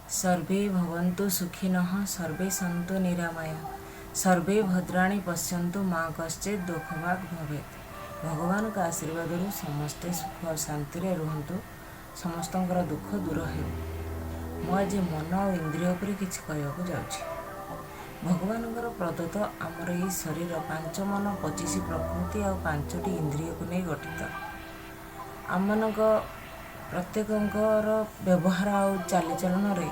ସର୍ବେ ଭବନ୍ତୁ ସୁଖିନଃ, ସର୍ବେ ସନ୍ତୁ ନିରାମୟା, ସର୍ବେ ଭଦ୍ରାଣି ପଶ୍ୟନ୍ତୁ, ମା କଶ୍ଚିତ୍ ଦୁଃଖଭାଗ୍ ଭବେତ୍। ଭଗବାନଙ୍କ ଆଶୀର୍ବାଦରୁ ସମସ୍ତେ ସୁଖ ଶାନ୍ତିରେ ରୁହନ୍ତୁ, ସମସ୍ତଙ୍କର ଦୁଃଖ ଦୂର ହେଉ। ମୁଁ ଆଜି ମନ ଆଉ ଇନ୍ଦ୍ରିୟ ଉପରେ କିଛି କହିବାକୁ ଯାଉଛି। ଭଗବାନଙ୍କର ପ୍ରଦତ୍ତ ଆମର ଏଇ ଶରୀର 5 ମନ, 25 ପ୍ରକୃତି ଆଉ 5ଟି ଇନ୍ଦ୍ରିୟକୁ ନେଇ ଗଠିତ। ଆମମାନଙ୍କ ପ୍ରତ୍ୟେକଙ୍କର ବ୍ୟବହାର ଆଉ ଚାଲିଚଳନରେ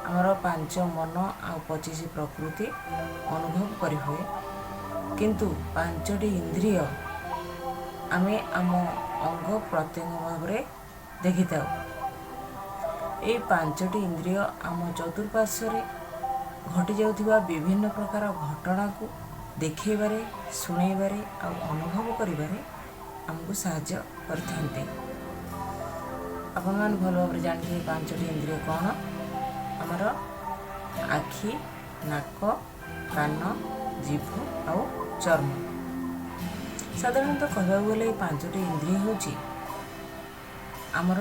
ଆମର 5 ମନ ଆଉ 25 ପ୍ରକୃତି ଅନୁଭବ କରିହୁଏ, କିନ୍ତୁ 5ଟି ଇନ୍ଦ୍ରିୟ ଆମେ ଆମ ଅଙ୍ଗ ପ୍ରତ୍ୟଙ୍ଗ ଭାବରେ ଦେଖିଥାଉ। ଏଇ 5ଟି ଇନ୍ଦ୍ରିୟ ଆମ ଚତୁଃପାର୍ଶ୍ୱରେ ଘଟିଯାଉଥିବା ବିଭିନ୍ନ ପ୍ରକାର ଘଟଣାକୁ ଦେଖେଇବାରେ, ଶୁଣେଇବାରେ ଆଉ ଅନୁଭବ କରିବାରେ ଆମକୁ ସାହାଯ୍ୟ କରିଥାନ୍ତି। ଆପଣମାନେ ଭଲ ଭାବରେ ଜାଣିଥିବେ 5ଟି ଇନ୍ଦ୍ରିୟ କ'ଣ। ଆମର ଆଖି, ନାକ, କାନ, ଜିଭ ଆଉ ଚର୍ମ। ସାଧାରଣତଃ କହିବାକୁ ଗଲେ ଏଇ 5ଟି ଇନ୍ଦ୍ରିୟ ହେଉଛି ଆମର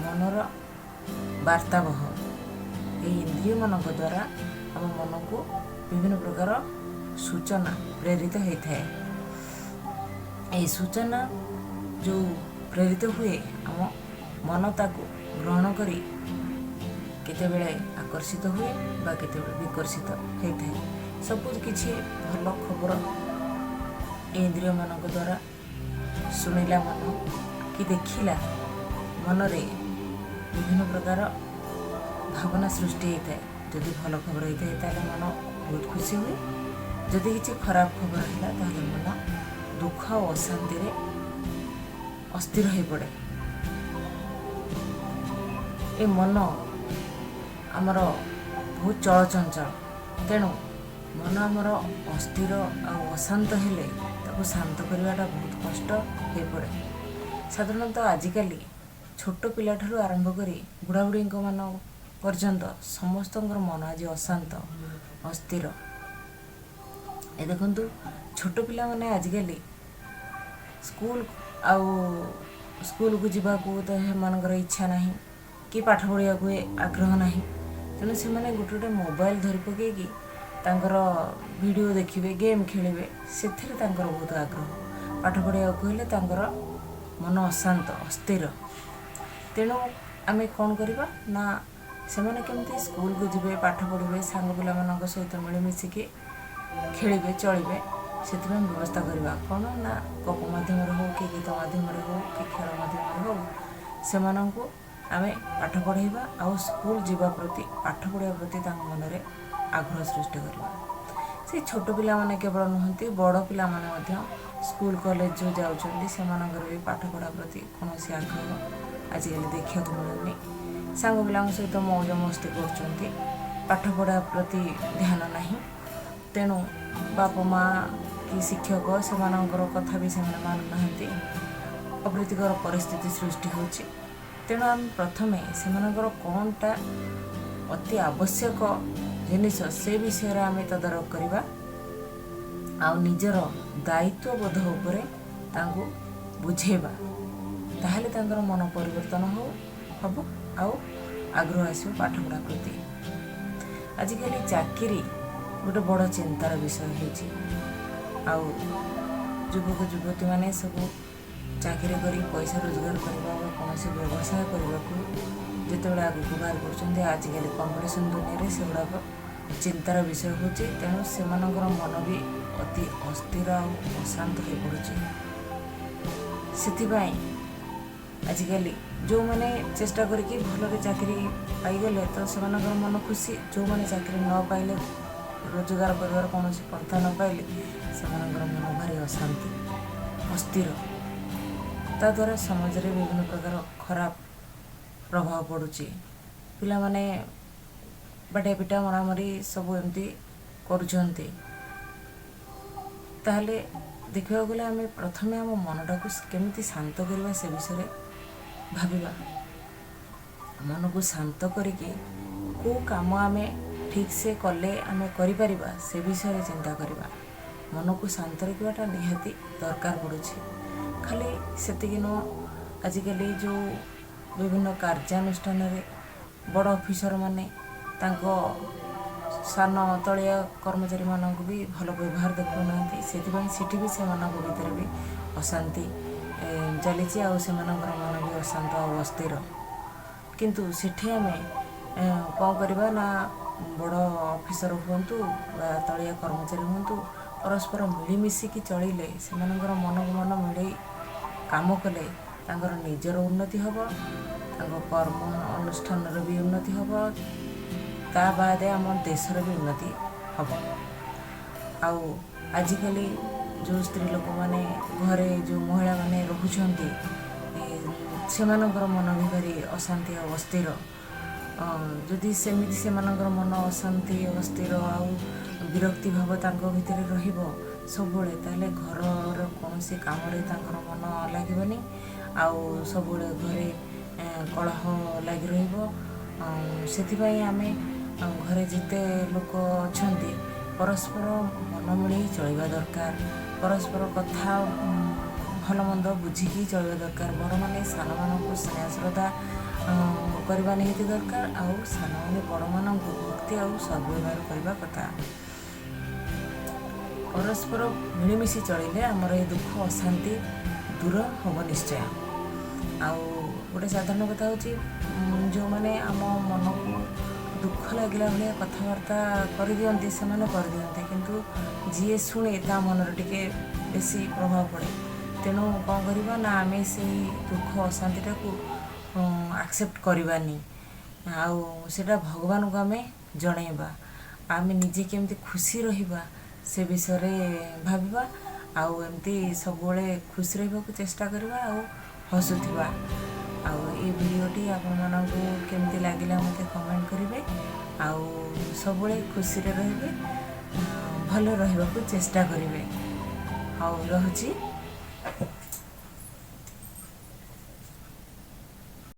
ମନର ବାର୍ତ୍ତାବହ। ଏହି ଇନ୍ଦ୍ରିୟମାନଙ୍କ ଦ୍ୱାରା ଆମ ମନକୁ ବିଭିନ୍ନ ପ୍ରକାର ସୂଚନା ପ୍ରେରିତ ହୋଇଥାଏ। ଏହି ସୂଚନା ଯେଉଁ ପ୍ରେରିତ ହୁଏ, ଆମ ମନ ତାକୁ ଗ୍ରହଣ କରି କେତେବେଳେ ଆକର୍ଷିତ ହୁଏ ବା କେତେବେଳେ ବିକର୍ଷିତ ହୋଇଥାଏ। ସବୁ କିଛି ଭଲ ଖବର ଏ ଇନ୍ଦ୍ରିୟମାନଙ୍କ ଦ୍ୱାରା ଶୁଣିଲା ମନ କି ଦେଖିଲା, ମନରେ ବିଭିନ୍ନ ପ୍ରକାର ଭାବନା ସୃଷ୍ଟି ହେଇଥାଏ। ଯଦି ଭଲ ଖବର ହେଇଥାଏ, ତାହେଲେ ମନ ବହୁତ ଖୁସି ହୁଏ। ଯଦି କିଛି ଖରାପ ଖବର ହେଲା, ତାହେଲେ ମନ ଦୁଃଖ ଆଉ ଅଶାନ୍ତିରେ ଅସ୍ଥିର ହୋଇପଡ଼େ। ଏ ମନ ଆମର ବହୁତ ଚଳଚଞ୍ଚଳ। ତେଣୁ ମନ ଆମର ଅସ୍ଥିର ଆଉ ଅଶାନ୍ତ ହେଲେ ତାକୁ ଶାନ୍ତ କରିବାଟା ବହୁତ କଷ୍ଟ ହୋଇପଡ଼େ। ସାଧାରଣତଃ ଆଜିକାଲି ଛୋଟ ପିଲାଠାରୁ ଆରମ୍ଭ କରି ବୁଢ଼ାବୁଢ଼ୀଙ୍କ ମାନ ପର୍ଯ୍ୟନ୍ତ ସମସ୍ତଙ୍କର ମନ ଆଜି ଅଶାନ୍ତ, ଅସ୍ଥିର। ଏ ଦେଖନ୍ତୁ, ଛୋଟ ପିଲାମାନେ ଆଜିକାଲି ସ୍କୁଲ ଆଉ ସ୍କୁଲକୁ ଯିବାକୁ ତ ସେମାନଙ୍କର ଇଚ୍ଛା ନାହିଁ କି ପାଠ ପଢ଼ିବାକୁ ଆଗ୍ରହ ନାହିଁ। ତେଣୁ ସେମାନେ ଗୋଟେ ଗୋଟେ ମୋବାଇଲ ଧରି ପକାଇକି ତାଙ୍କର ଭିଡ଼ିଓ ଦେଖିବେ, ଗେମ୍ ଖେଳିବେ, ସେଥିରେ ତାଙ୍କର ବହୁତ ଆଗ୍ରହ। ପାଠ ପଢ଼ିବାକୁ ହେଲେ ତାଙ୍କର ମନ ଅଶାନ୍ତ, ଅସ୍ଥିର। ତେଣୁ ଆମେ କ'ଣ କରିବା ନା, ସେମାନେ କେମିତି ସ୍କୁଲକୁ ଯିବେ, ପାଠ ପଢ଼ିବେ, ସାଙ୍ଗ ପିଲାମାନଙ୍କ ସହିତ ମିଳିମିଶିକି ଖେଳିବେ, ଚଳିବେ, ସେଥିପାଇଁ ବ୍ୟବସ୍ଥା କରିବା। କ'ଣ ନା ଗପ ମାଧ୍ୟମରେ ହେଉ କି ଗୀତ ମାଧ୍ୟମରେ ହେଉ କି ଖେଳ ମାଧ୍ୟମରେ ହେଉ, ସେମାନଙ୍କୁ ଆମେ ପାଠ ପଢ଼ାଇବା ଆଉ ସ୍କୁଲ ଯିବା ପ୍ରତି, ପାଠ ପଢ଼ିବା ପ୍ରତି ତାଙ୍କ ମନରେ ଆଗ୍ରହ ସୃଷ୍ଟି କରିବା। ସେଇ ଛୋଟ ପିଲାମାନେ କେବଳ ନୁହନ୍ତି, ବଡ଼ ପିଲାମାନେ ମଧ୍ୟ ସ୍କୁଲ କଲେଜ ଯେଉଁ ଯାଉଛନ୍ତି, ସେମାନଙ୍କର ବି ପାଠ ପଢ଼ା ପ୍ରତି କୌଣସି ଆଗ୍ରହ ଆଜିକାଲି ଦେଖିବାକୁ ମିଳୁନି। ସାଙ୍ଗ ପିଲାଙ୍କ ସହିତ ମଉଜ ମସ୍ତି କରୁଛନ୍ତି, ପାଠ ପଢ଼ା ପ୍ରତି ଧ୍ୟାନ ନାହିଁ। ତେଣୁ ବାପା ମା କି ଶିକ୍ଷକ ସେମାନଙ୍କର କଥା ବି ସେମାନେ ମାନୁନାହାନ୍ତି। ଅପ୍ରୀତିକର ପରିସ୍ଥିତି ସୃଷ୍ଟି ହେଉଛି। ତେଣୁ ଆମେ ପ୍ରଥମେ ସେମାନଙ୍କର କ'ଣଟା ଅତି ଆବଶ୍ୟକ ଜିନିଷ, ସେ ବିଷୟରେ ଆମେ ତଦାରଖ କରିବା ଆଉ ନିଜର ଦାୟିତ୍ୱବୋଧ ଉପରେ ତାଙ୍କୁ ବୁଝେଇବା। ତାହେଲେ ତାଙ୍କର ମନ ପରିବର୍ତ୍ତନ ହେବ ଆଉ ଆଗ୍ରହ ଆସିବ ପାଠପଢ଼ା ପ୍ରତି। ଆଜିକାଲି ଚାକିରି ଗୋଟେ ବଡ଼ ଚିନ୍ତାର ବିଷୟ ହେଇଛି ଆଉ ଯୁବକ ଯୁବତୀମାନେ ସବୁ ଚାକିରି କରି ପଇସା ରୋଜଗାର କରିବା ବା କୌଣସି ବ୍ୟବସାୟ କରିବାକୁ ଯେତେବେଳେ ଆଗକୁ ବାହାରି ପଡ଼ୁଛନ୍ତି, ଆଜିକାଲି କମ୍ପିଟିସନ୍ ଦୁନିଆରେ ସେଗୁଡ଼ାକ ଚିନ୍ତାର ବିଷୟ ହେଉଛି। ତେଣୁ ସେମାନଙ୍କର ମନ ବି ଅତି ଅସ୍ଥିର ଆଉ ଅଶାନ୍ତ ହୋଇପଡ଼ୁଛି। ସେଥିପାଇଁ ଆଜିକାଲି ଯେଉଁମାନେ ଚେଷ୍ଟା କରିକି ଭଲରେ ଚାକିରି ପାଇଗଲେ ତ ସେମାନଙ୍କର ମନ ଖୁସି। ଯେଉଁମାନେ ଚାକିରି ନ ପାଇଲେ, ରୋଜଗାର କରିବାର କୌଣସି ପନ୍ଥା ନ ପାଇଲେ, ସେମାନଙ୍କର ମନ ଭାରି ଅଶାନ୍ତି, ଅସ୍ଥିର। ତା ଦ୍ୱାରା ସମାଜରେ ବିଭିନ୍ନ ପ୍ରକାର ଖରାପ ପ୍ରଭାବ ପଡ଼ୁଛି। ପିଲାମାନେ ବାଡ଼ିଆ ପିଟା, ମରାମରି ସବୁ ଏମିତି କରୁଛନ୍ତି। ତାହେଲେ ଦେଖିବାକୁ ଗଲେ ଆମେ ପ୍ରଥମେ ଆମ ମନଟାକୁ କେମିତି ଶାନ୍ତ କରିବା, ସେ ବିଷୟରେ ଭାବିବା। ମନକୁ ଶାନ୍ତ କରିକି କେଉଁ କାମ ଆମେ ଠିକ୍ସେ କଲେ ଆମେ କରିପାରିବା, ସେ ବିଷୟରେ ଚିନ୍ତା କରିବା। ମନକୁ ଶାନ୍ତ ରଖିବାଟା ନିହାତି ଦରକାର ପଡ଼ୁଛି। ଖାଲି ସେତିକି ନୁହଁ, ଆଜିକାଲି ଯେଉଁ ବିଭିନ୍ନ କାର୍ଯ୍ୟାନୁଷ୍ଠାନରେ ବଡ଼ ଅଫିସରମାନେ ତାଙ୍କ ସାନ ତଳିଆ କର୍ମଚାରୀମାନଙ୍କୁ ବି ଭଲ ବ୍ୟବହାର ଦେଖାଉନାହାନ୍ତି। ସେଥିପାଇଁ ସେଠି ବି ସେମାନଙ୍କ ଭିତରେ ବି ଅଶାନ୍ତି ଚାଲିଛି, ଆଉ ସେମାନଙ୍କର ମନ ବି ଅଶାନ୍ତ ଆଉ ଅସ୍ଥିର। କିନ୍ତୁ ସେଠି ଆମେ କ'ଣ କରିବା ନା, ବଡ଼ ଅଫିସର ହୁଅନ୍ତୁ ବା ତଳିଆ କର୍ମଚାରୀ ହୁଅନ୍ତୁ, ପରସ୍ପର ମିଳିମିଶିକି ଚଳିଲେ, ସେମାନଙ୍କର ମନକୁ ମନ ମିଳେଇ କାମ କଲେ ତାଙ୍କର ନିଜର ଉନ୍ନତି ହେବ, ତାଙ୍କ କର୍ମ ଅନୁଷ୍ଠାନର ବି ଉନ୍ନତି ହେବ, ତା ବାଦେ ଆମ ଦେଶର ବି ଉନ୍ନତି ହେବ। ଆଉ ଆଜିକାଲି ଯେଉଁ ସ୍ତ୍ରୀ ଲୋକମାନେ ଘରେ, ଯେଉଁ ମହିଳାମାନେ ରହୁଛନ୍ତି, ସେମାନଙ୍କର ମନ ବି ଭାରି ଅଶାନ୍ତି ଆଉ ଅସ୍ଥିର। ଯଦି ସେମିତି ସେମାନଙ୍କର ମନ ଅଶାନ୍ତି, ଅସ୍ଥିର ଆଉ ବିରକ୍ତି ଭାବ ତାଙ୍କ ଭିତରେ ରହିବ ସବୁବେଳେ, ତାହେଲେ ଘରର କୌଣସି କାମରେ ତାଙ୍କର ମନ ଲାଗିବନି ଆଉ ସବୁବେଳେ ଘରେ କଳହ ଲାଗି ରହିବ। ସେଥିପାଇଁ ଆମେ ଘରେ ଯେତେ ଲୋକ ଅଛନ୍ତି, ପରସ୍ପର ମନ ମିଳେଇ ଚଳିବା ଦରକାର। ପରସ୍ପର କଥା ଭଲ ମନ୍ଦ ବୁଝିକି ଚଳିବା ଦରକାର। ବଡ଼ମାନେ ସାନମାନଙ୍କୁ ସ୍ନେହ ଶ୍ରଦ୍ଧା କରିବା ନିହାତି ଦରକାର, ଆଉ ସାନମାନେ ବଡ଼ମାନଙ୍କୁ ଭକ୍ତି ଆଉ ସଦ୍ବ୍ୟବହାର କରିବା କଥା। ପରସ୍ପର ମିଳିମିଶି ଚଳିଲେ ଆମର ଏ ଦୁଃଖ ଅଶାନ୍ତି ଦୂର ହେବ ନିଶ୍ଚୟ। ଆଉ ଗୋଟେ ସାଧାରଣ କଥା ହେଉଛି, ଯେଉଁମାନେ ଆମ ମନକୁ ଦୁଃଖ ଲାଗିଲା ଭଳିଆ କଥାବାର୍ତ୍ତା କରିଦିଅନ୍ତି, ସେମାନେ କରିଦିଅନ୍ତି, କିନ୍ତୁ ଯିଏ ଶୁଣେ ତା ମନରେ ଟିକେ ବେଶୀ ପ୍ରଭାବ ପଡ଼େ। ତେଣୁ କ'ଣ କରିବା ନା, ଆମେ ସେଇ ଦୁଃଖ ଅଶାନ୍ତିଟାକୁ ଆକ୍ସେପ୍ଟ କରିବାନି ଆଉ ସେଇଟା ଭଗବାନଙ୍କୁ ଆମେ ଜଣେଇବା। ଆମେ ନିଜେ କେମିତି ଖୁସି ରହିବା ସେ ବିଷୟରେ ଭାବିବା, ଆଉ ଏମିତି ସବୁବେଳେ ଖୁସି ରହିବାକୁ ଚେଷ୍ଟା କରିବା ଆଉ ହସୁଥିବା। ଆଉ ଏ ଭିଡ଼ିଓଟି ଆପଣମାନଙ୍କୁ କେମିତି ଲାଗିଲା ମୋତେ କମେଣ୍ଟ କରିବେ, ଆଉ ସବୁବେଳେ ଖୁସିରେ ରହିବେ, ଭଲ ରହିବାକୁ ଚେଷ୍ଟା କରିବେ। ହଉ, ରହୁଛି।